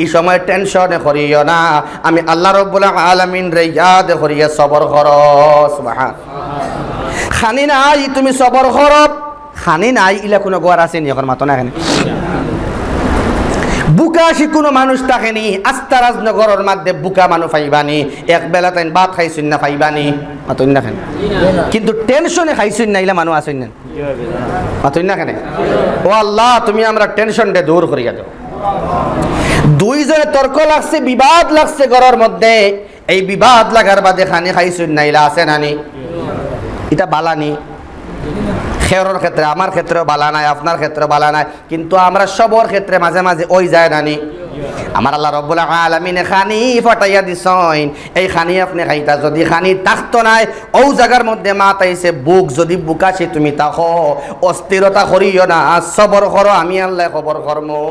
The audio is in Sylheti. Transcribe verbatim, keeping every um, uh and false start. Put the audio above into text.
ই সময় টেনশনে করিও না, আমি আল্লাহ রব্বুল আলামিনরে ইয়াদ করিয়া সবর করো। সুবহান। খানি নাই, তুমি সবর করো। খানি নাই, ইলা কুনু ঘর আছে নি? অখন মাতো না কেনে? ভুকা কুনু মানুষ থাকে নি? আস্তা রাজনগরর মধ্যে ভুকা মানুষ পাইবা নি? এক বেলা তাইন ভাত খাইছইন না, পাইবা নি? মাতইন না কেনে? কিন্তু টেনশনে খাইছইন না, ইলা মানুষ আছইন না? মাতইন না কেনে? ও আল্লাহ, তুমি আমরার টেনশনরে দূর করিয়া দেও। দুইজনে তর্ক লাগছে, বিবাদ লাগছে ঘরর মধ্যে। এই বিবাদ লাগার বাদে খানি খাইছইন না, ইলা আছে না নি? ইটা বালা নি? খেউরর ক্ষেত্রে, আমার ক্ষেত্রেও বালা নায়, আপনার ক্ষেত্রেও বালা নায়, কিন্তু আমরা সবর ক্ষেত্রে মাঝে মাঝে অই যায় না নি? আমার আল্লাহ রব্বুল আলামিনে খানি পাঠাইয়া দিছইন, এই খানি আপনে খাইতা। যদি খানি থাকতো নায়, অউ জাগার মধ্যে মাত আইছে ভুক, যদি ভুকাশি তুমি থাকো, অস্থিরতা করিও না, সবর করো, আমি আল্লায় খবর করমু।